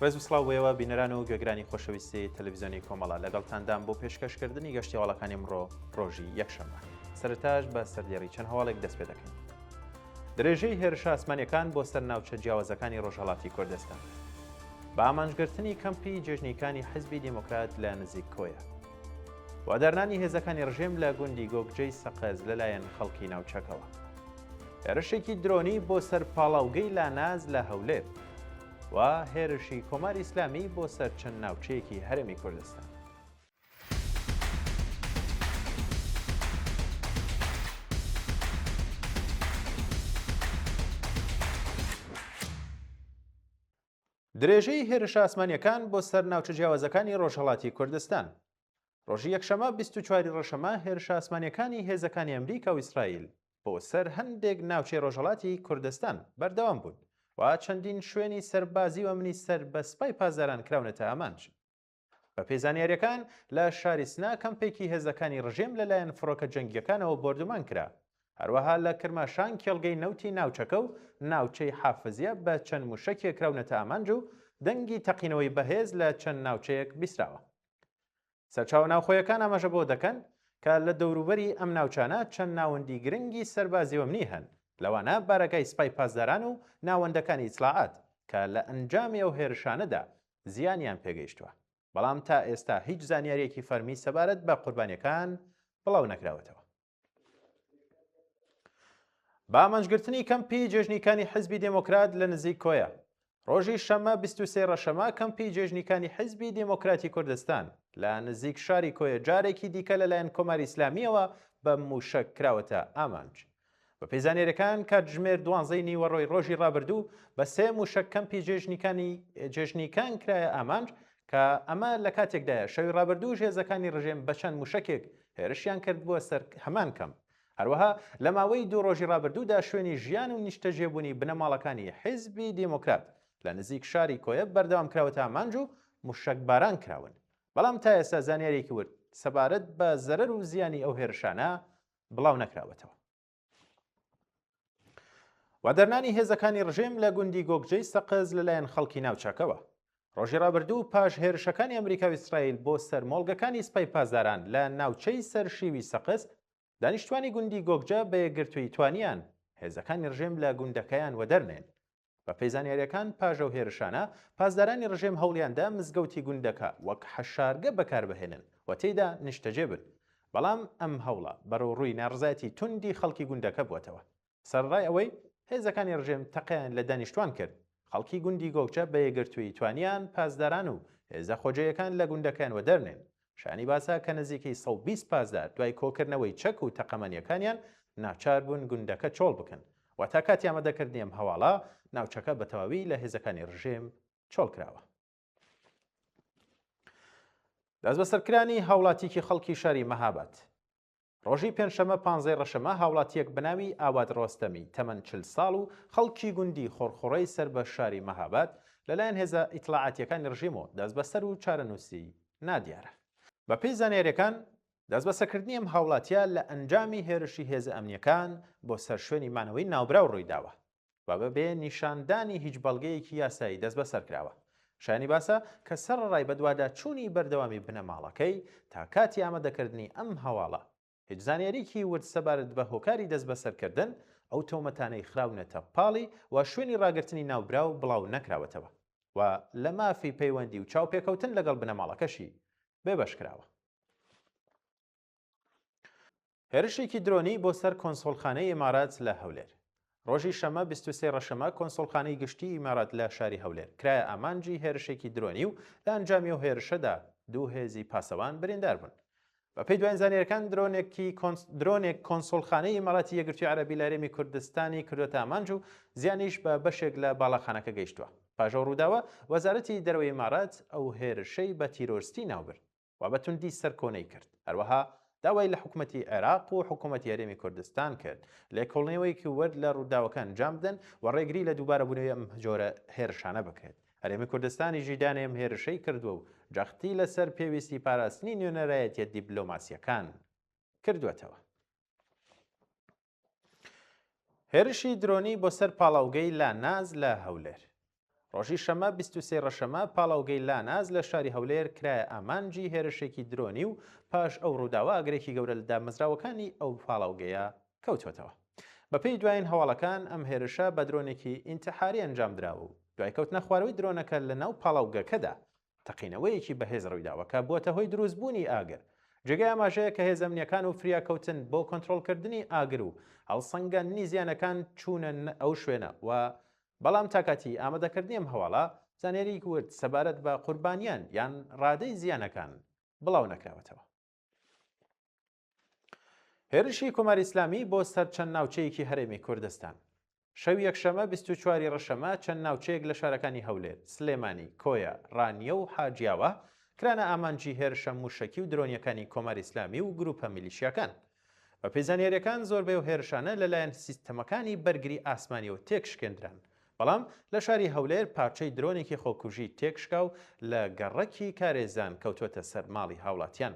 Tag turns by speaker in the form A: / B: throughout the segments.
A: ڕێز و سڵاو بۆ ئێوە بینەران و گوێگرانی خۆشەویستی تەلەڤیزیۆنی کۆمەڵە لەگەڵتاندام بۆ پێشکەشکردنی گەشتی هەواڵەکانی ئەمڕۆ ڕۆژی یەکشەممە سەرەتاش بە سەردێڕی چەند هەواڵێک دەست پێ دەکەین. درێژەی هێرشە ئاسمانیەکان بۆ سەر ناوچە جیاوازەکانی ڕۆژهەڵاتی کوردستان. بە ئامانجگرتنی کەمپی جێژنیکانی حزبی دێموکرات لە نزیک کۆیە. وەدەرنانی هێزەکانی ڕژێم لە گوندی گۆگجەی سەقز لەلایەن خەڵکی ناوچەکەوە. هێرشێکی درۆنی بۆ سەر پاڵاوگەی لاناز لە هەولێر و هێرشی کۆماری ئیسلامی بۆ سەر چەند ناوچەیەکی هەرێمی کوردستان. درێژەی هێرشە ئاسمانییەکان بۆ سەر ناوچە جیاوازەکانی ڕۆژهەڵاتی کوردستان. ڕۆژی یەکشەمە 24 ڕەشەمە هێرشە ئاسمانییەکانی هێزەکانی ئەمریکا و ئیسرائیل بۆ سەر هەندێک ناوچەی ڕۆژهەڵاتی کوردستان بەردەوام بوون و چەندین شوێنی سەربازی و ئەمنی سەر بە سپای پاسداران کراونەتە ئامانج. بەپێی زانیارییەکان، لە شاری سنە کەمپێکی هێزەکانی ڕژێم لەلایەن فڕۆکە جەنگییەکانەوە بۆردومان کرا. هەروەها لە کرماشان کێڵگەی نەوتی ناوچەکە و ناوچەی حافزیە بە چەند موشەکێک کراونەتە ئامانج و دەنگی تەقینەوەی بەهێز لە چەند ناوچەیەک بیستراوە. سەرچاوە ناوخۆیەکان ئاماژە بەوە دەکەن کە لە دەوروبەری ئەم ناوچانە چەند ناوەندی گرنگی سەربازی و ئەمنی هەن، لەوانە بارەگای سپای پاسداران و ناوەندەکانی ئیتڵاعات کە لە ئەنجامی ئەو هێرشانەدا زیانیان پێگەیشتووە، بەڵام تا ئێستا هیچ زانیارییەکی فەرمی سەبارەت بە قوربانییەکان بڵاو نەکراوەتەوە. بە ئامانجگرتنی کەمپی جێژنیکانی حیزبی دێمۆکرات لە نزیک کۆیە، ڕۆژی شەممە 23 ڕەشەمە کەمپی جێژنیکانی حیزبی دێمۆکراتی کوردستان لە نزیک شاری کۆیە جارێکی دیکە لەلایەن کۆماری ئیسلامییەوە بە مووشەک کراوەتە ئامانج. بەپێی زانیاریەکان کاتژمێر دوانزەی نیوەڕۆی ڕۆژی ڕابردوو بە سێ موشەک کەمپی جێژنیکانی جێژنیکان کرایە ئامانج کە ئەمە لە کاتێکدایە شەوی ڕابردووش هێزەکانی ڕژێم بە چەند موشەکێک هێرشیان کردبووە سەر هەمان کەمپ. هەروەها لە ماوەی دوو ڕۆژی ڕابردوودا شوێنی ژیان و نیشتەجێبوونی بنەماڵەکانی حیزبی دێموکرات لە نزیک شاری کۆیە بەردەوام کراوەتە ئامانج و موشەکباران کراون. بەڵام تا ئێستا زانیارییەکی ورد سەبارەت بە زەرەر و زیانی ئەو هێرشانە بڵاو نەکراوەتەوە. وەدەرنانی هێزەکانی ڕژێم لە گوندی گۆگجەی سەقز لەلایەن خەڵکی ناوچەکەوە. ڕۆژی ڕابردوو پاش هێرشەکانی ئەمریکا و ئیسرائیل بۆ سەر مۆڵگەکانی سپای پاسداران لە ناوچەی سەرشیوی سەقز، دانیشتوانی گوندی گۆگجە بە یەکگرتوویی توانیان هێزەکانی ڕژێم لە گوندەکەیان وەدەرنێن. بەپێی زانیارییەکان پاش ئەو هێرشانە، پاسدارانی ڕژێم هەوڵیاندا مزگەوتی گوندەکە وەک حەشارگە بەکاربهێنن و تێیدا نیشتەجێ بن، بەڵام ئەم هەوڵە بەرەوڕووی ناڕەزایەتی توندی خەڵکی گوندەکە بووەتەوە. سەرەڕای ئەوەی هێزەکانی ڕژێم تەقەیان لە دانیشتوان کرد، خەڵکی گوندی گۆگچە بە یەکگرتوویی توانیان پاسداران و هێزە خۆجێیەکان لە گوندەکەیان وەدەرنێن. شایانی باسە کە نزیکەی 120 پاسدار دوای کۆکردنەوەی چەک و تەقەمەنییەکانیان ناچار بوون گوندەکە چۆڵ بکەن و تا کاتی ئامادەکردنی ئەم هەواڵە ناوچەکە بە تەواوی لە هێزەکانی ڕژێم چۆڵ کراوە. دەستبەسەرکرانی هاوڵاتیکی خەڵکی شاری مەهاباد ڕۆژی پێنجشەممە پانزەی ڕەشەمە هاوڵاتییەک بەناوی ئاوات ڕۆستەمی تەمەن 40 ساڵ و خەڵکی گوندی خۆڕخۆڕەی سەر بە شاری مەهاباد لەلایەن هێزە ئیتڵاعاتییەکانی ڕژیمەوە دەستبەسەر و چارەنووسی نادیارە. بەپێی زانیارییەکان، دەستبەسەرکردنی ئەم هاوڵاتییە لە ئەنجامی هێرشی هێزە ئەمنییەکان بۆ سەر شوێنی مانەوەی ناوبراو ڕوویداوە و بەبێ نیشاندانی هیچ بەڵگەیەکی یاسایی دەستبەسەر کراوە. شایانی باسە کە سەرەڕای بەدواداچوونی بەردەوامی بنەماڵەکەی تا کاتی ئامادەکردنی ئەم هەواڵە، هیچ زانیاریی ورد سەبارەت بە هۆکاری دەستبەسەرکردن، ئەو تۆمەتانەی خراونەتە پاڵی و شوێنی ڕاگرتنی ناوبراو بڵاو نەکراوەتەوە و لە مافی پەیوەندی و چاوپێکەوتن لەگەڵ بنەماڵەکەشی بێبەش کراوە. هێرشێکی درۆنی بۆ سەر کۆنسۆڵخانەی ئیمارات لە هەولێر. ڕۆژی شەممە 23 ڕەشەمە کۆنسۆڵخانەی گشتیی ئیمارات لە شاری هەولێر کرایە ئامانجی هێرشێکی درۆنی و لە ئەنجامی ئەو هێرشەدا دوو هێزی پاسەوان بریندار بوون. بەپێی دواین زانیاریەکان درۆنێکی درۆنێک کۆنسۆڵخانەی ئیماراتی یەکگرتووی عەرەبی لە هەرێمی کوردستانی کردووەتە ئامانج و زیانیش بە بەشێک لە باڵاخانەکە گەیشتووە. پاش ئەو ڕووداوە وەزارەتی دەرەوەی ئیمارات ئەو هێرشەی بە تیرۆرستی ناوبرد. و بە توندی سەرکۆنەی کرد. هەروەها داوای لە حکومەتی عێراق و حکومەتی هەرێمی کوردستان کرد لێکۆڵینەوەیەکی ورد لە ڕووداوەکە ئەنجام بدەن و ڕێگری لە دووبارەبوونەوەی ئەم جۆرە هێرشانە بکرێت. هەرێمی کوردستانیش ئیدانەی ئەم هێرشەی کردووە و جەختی لەسەر پێویستی پاراستنی نوێنەرایەتیە دیبلۆماسییەکان کردووەتەوە. هێرشی درۆنی بۆ سەر پاڵاوگەی لاناز لە هەولێر. ڕۆژی شەممە 23 ڕەشەمە پاڵاوگەی لاناز لە شاری هەولێر کرایە ئامانجی هێرشێکی درۆنی و پاش ئەو ڕووداوە ئاگرێکی گەورە لە دامەزراوەکانی ئەو پاڵاوگەیە کەوتووەتەوە. بەپێی دوایین هەواڵەکان ئەم هێرشە بە درۆنێکی ئینتحاری ئەنجامدراوە و دوای کەوتنە خوارەوەی درۆنەکە لە ناو پاڵاوگەکەدا تەقینەوەیەکی بەهێز ڕوویداوە کە بووەتە هۆی دروستبوونی ئاگر. جێگای ئاماژەیە کە هێزە ئەمنییەکان و فریاکەوتن بۆ کۆنترۆڵکردنی ئاگر و هەڵسەنگاندنی زیانەکان چوونە ئەو شوێنە و بەڵام تا کاتی ئامادەکردنی ئەم هەواڵە زانیاریی ورد سەبارەت بە قوربانیان یان ڕادەی زیانەکان بڵاو نەکراوەتەوە. هێرشی کۆماری ئیسلامی بۆ سەر چەند ناوچەیەکی هەرێمی کوردستان. شەوی یەکشەمە 24 ی ڕەشەمە چەند ناوچەیەک لە شارەکانی هەولێر، سلێمانی، کۆیە، ڕانیە و حاجیاوا کرانە ئامانجی هێرشە مووشەکی و درۆنییەکانی کۆماری ئیسلامی و گرووپە میلیشیاکان. بەپێی زانیارییەکان زۆربەی ئەو هێرشانە لەلایەن سیستەمەکانی بەرگری ئاسمانییەوە تێکشکێندران، بەڵام لە شاری هەولێر پارچەی درۆنێکی خۆکوژی تێکشکا و لە گەڕەکی کارێزان کەوتووەتە سەر ماڵی هاوڵاتیان.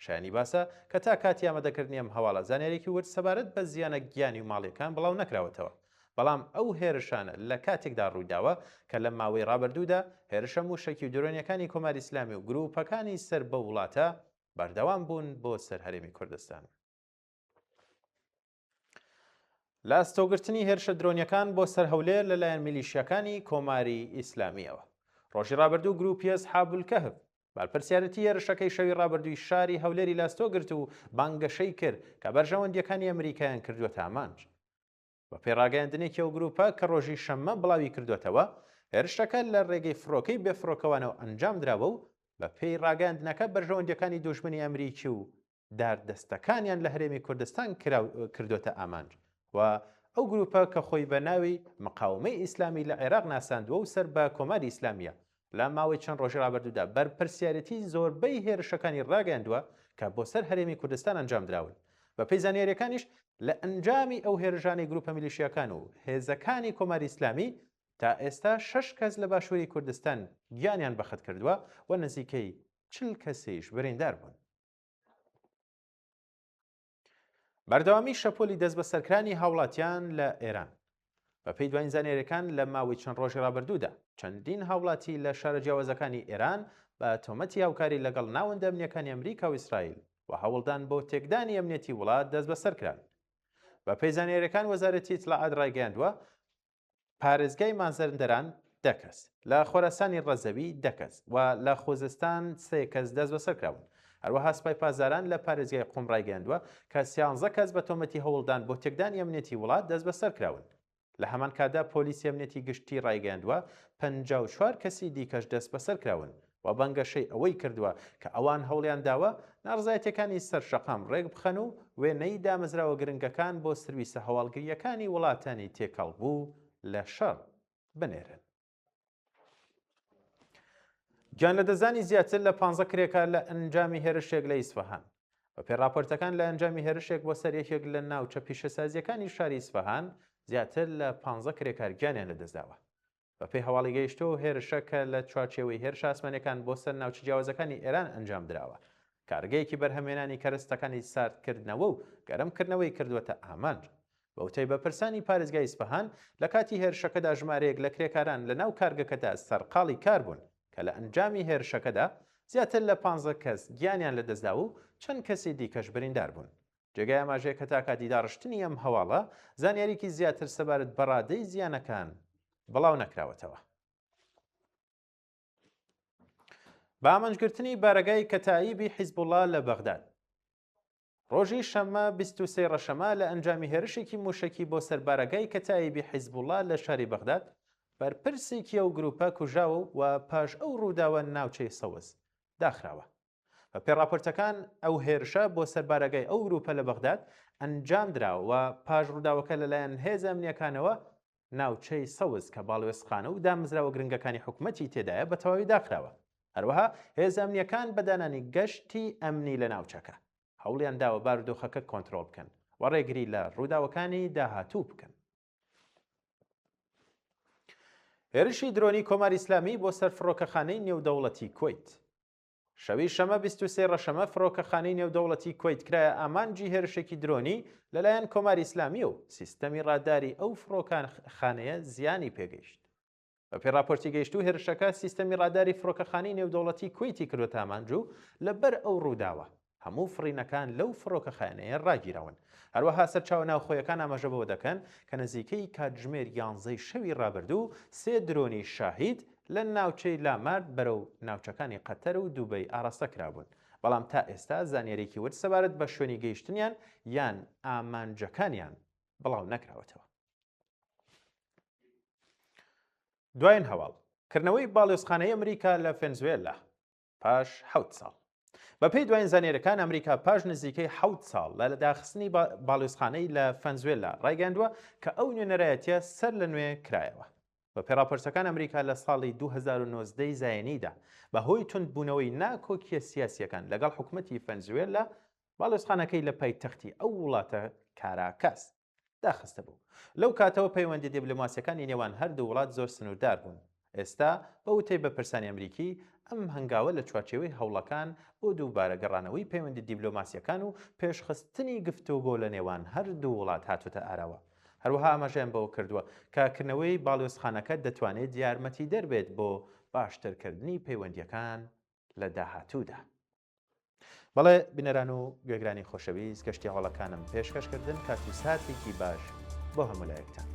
A: شایانی باسە کە تا کاتی ئامادەکردنی ئەم هەواڵە زانیاریی ورد سەبارەت بە زیانە گیانی و ماڵییەکان بڵاو نەکراوەتەوە، بەڵام ئەو هێرشانە لە کاتێکدا ڕوویداوە کە لە ماوەی ڕابردوودا هێرشە مووشەکی و درۆنییەکانی کۆماری ئیسلامی و گرووپەکانی سەر بەو وڵاتە بەردەوام بوون بۆ سەر هەرێمی کوردستان. لە ئەستۆگرتنی هێرشە درۆنیەکان بۆ سەر هەولێر لەلایەن میلیشیاکانی کۆماری ئیسلامیەوە. ڕۆژی ڕابردوو گروپی ئەسحابولکەهف بەرپرسیارێتی هێرشەکەی شەوی ڕابردووی شاری هەولێری لەئەستۆ گرت و بانگەشەی کرد کە بەرژەوەندییەکانی ئەمریکایان کردووەتە ئامانج. بەپێی ڕاگەیاندنێکی ئەو گروپە کە ڕۆژی شەممە بڵاوی کردووەتەوە، هێرشەکە لە ڕێگەی فڕۆکەی بێفڕۆکەوانەوە ئەنجامدراوە و بەپێی ڕاگەیاندنەکە بەرژەوەندییەکانی دوژمنی ئەمریکی و داردەستەکانیان لە هەرێمی کوردستان کردۆتە ئامانج و ئەو گروپە کە خۆی بە ناوی مقاومەی ئیسلامی لە عێراق ناساندووە و سەر بە کۆماری ئیسلامییە لە ماوەی چەند ڕۆژی ڕابردوودا بەرپرسیارێتی زۆربەی هێرشەکانی ڕاگەیاندووە کە بۆ سەر هەرێمی کوردستان ئەنجامدراون. بەپێی زانیارییەکانیش لە ئەنجامی ئەو هێرشانەی گروپە میلیشیاکان و هێزەکانی کۆماری ئیسلامی تا ئێستا شەش کەس لە باشووری کوردستان گیانیان بەخت کردووە و نزیکەی 40 کەسیش بریندار بوون. بەردەوامی شەپۆلی دەستبەسەرکرانی هاوڵاتیان لە ئێران. بەپێی دواین زانیاریەکان لە ماوەی چەند ڕۆژی ڕابردوودا چەندین هاوڵاتی لە شارە جیاوازەکانی ئێران بە تۆمەتی هاوکاری لەگەڵ ناوەندە ئەمنیەکانی ئەمریکا و ئیسرائیل و هەوڵدان بۆ تێکدانی ئەمنیەتی وڵات دەستبەسەر کران. بەپێی زانیاریەکان وەزارەتی ئیتلاعات ڕایگەیاندووە پارێزگای مازەندەران دە کەس، لە خۆراسانی ڕەزەوی دە کەس و لە خوزستان سێ کەس دەستبەسەر کراون. هەروەها سوپای پاسداران لە پارێزگای قوم ڕایگەیاندووە کە سیانزە کەس بە تۆمەتی هەوڵدان بۆ تێکدانی ئەمنیەتی وڵات دەستبەسەر کراون. لە هەمان کاتدا پۆلیسی ئەمنیەتی گشتی ڕایگەیاندووە 54 کەسی دیکەش دەستبەسەر کراون و بانگەشەی ئەوەی کردووە کە ئەوان هەوڵیان داوە ناڕەزایەتییەکانی سەر شەقام ڕێکبخەن و وێنەی دامەزراوە گرنگەکان بۆ سرویسە هەواڵگرییەکانی وڵاتانی تێکەڵبوو لە شەڕ بنێرن. گیانلەدەستدانی زیاتر لە 15 کرێکار لە ئەنجامی هێرشێک لە ئیسفەهان. بەپێی ڕاپۆرتەکان لە ئەنجامی هێرشێک بۆ سەر یەکێک لە ناوچە پیشەسازییەکانی شاری ئیسفەهان زیاتر لە 15 کرێکار گیانیان لەدەستداوە. بەپێی هەواڵی گەیشتوو، هێرشە کە لە چوارچێوەی هێرشە ئاسمانیەکان بۆ سەر ناوچە جیاوازەکانی ئێران ئەنجامدراوە، کارگەیەکی بەرهەمهێنانی کەرەستەکانی ساردکردنەوە و گەرمکردنەوەی کردووەتە ئامانج. بەوتەی بەرپرسانی پارێزگای ئیسفەهان، لە کاتی هێرشەکەدا ژمارەیەک لە کرێکاران لەناو کارگەکەدا سەرقاڵی کار بوون، کە لە ئەنجامی هێرشەکەدا زیاتر لە 15 کەس گیانیان لەدەستدا و چەند کەسی دیکەش بریندار بوون. جێگای ئاماژەیە کە تا کاتی داڕشتنی ئەم هەواڵە زانیاریی زیاتر سەبارەت بە ڕادەی زیانەکان بڵاو نەکراوەتەوە. بە ئامانجگرتنی بارەگای کەتائیبی حیزبوڵڵا لە بەغداد. ڕۆژی شەممە 23 ڕەشەمە لە ئەنجامی هێرشێکی مووشەکی بۆ سەر بارەگای کەتائیبی حیزبوڵڵا لە شاری بەغداد، بەرپرسێکی ئەو گرووپە کوژراوە و پاش ئەو ڕووداوە ناوچەی سەوز داخراوە. بەپێی ڕاپۆرتەکان ئەو هێرشە بۆ سەر بارەگای ئەو گروپە لە بەغداد ئەنجامدرا و پاش ڕووداوەکە لەلایەن هێزە ئەمنییەکانەوە ناوچەی سەوز کە باڵوێزخانە و دامەزراوە گرنگەکانی حکومەتی تێدایە بە تەواوی داخراوە. هەروەها هێزە ئەمنییەکان بە دانانی گەشتی ئەمنی لە ناوچەکە هەوڵیان داوە بارودۆخەکە کۆنترۆڵ بکەن و ڕێگری لە ڕووداوەکانی داهاتوو بکەن. هێرشی درۆنی کۆماری ئیسلامی بۆ سەر فڕۆکەخانەی نێودەوڵەتی کوەیت. شەوی شەمە 23 ڕەشەمە فڕۆکەخانەی نێودەوڵەتی کوەیت کرایە ئامانجی هێرشێکی درۆنی لەلایەن کۆماری ئیسلامی و سیستەمی ڕاداری ئەو فڕۆکەخانەیە زیانی پێگەیشت. بەپێی ڕاپۆرتی گەیشتوو هێرشەکە سیستەمی ڕاداری فڕۆکەخانەی نێودەوڵەتی کوەیتی کردووەتە ئامانج و لەبەر ئەو ڕووداوە هەموو فڕینەکان لەو فڕۆکەخانەیە ڕاگیراون. هەروەها سەرچاوە ناوخۆیەکان ئاماژە بەوە دەکەن کە نزیکەی کاتژمێر یانزەی شەوی ڕابردوو سێ درۆنی شاهید لە ناوچەی لامارد بەرەو ناوچەکانی قەتەر و دوبەی ئاڕاستە کرابوون، بەڵام تا ئێستا زانیاریی ورد سەبارەت بە شوێنی گەیشتنیان یان ئامانجەکانیان بڵاو نەکراوەتەوە. دوایین هەواڵ، کردنەوەی باڵیۆزخانەی ئەمریکا لە فەنزوێلا پاش حەوت ساڵ. بەپێی دوایین زانیاریەکان ئەمریکا پاش نزیکەی حەوت ساڵ لە داخستنی باڵیۆزخانەی لە فەنزوێلا ڕایگەیاندووە کە ئەو نوێنەرایەتیە سەر لە نوێ کرایەوە. بەپێی ڕاپۆرتەکان ئەمریکا لە ساڵی 2019 زایینیدا بە هۆی توندبوونەوەی ناکۆکیە سیاسیەکان لەگەڵ حکومەتی فەنزوێلا باڵیۆزخانەکەی لە پایتەختی ئەو وڵاتە کاراکاس داخستبوو. لەو کاتەوە پەیوەندی دیبلۆماسیەکانی نێوان هەردوو وڵات زۆر سنووردار بوون. ئێستا، بە وتەی بەرپرسانی ئەمریکی، ئەم هەنگاوە لە چوارچێوەی هەوڵەکان بۆ دووبارە گەڕانەوەی پەیوەندی دیبلۆماسیەکان و پێشخستنی گفتوگۆ لە نێوان هەردوو وڵات هاتووتە ئاراوە. هەروەها ئاماژەیان بەوە کردووە کە کردنەوەی باڵیۆزخانەکە دەتوانێت یارمەتیدەر بێت بۆ باشترکردنی پەیوەندییەکان لە داهاتوودا. بەڵێ بینەران و گوێگرانی خۆشەویست گەشتی هەواڵەکانم پێشکەش کردن کات و ساتێکی باش بۆ هەموو لایەکتان.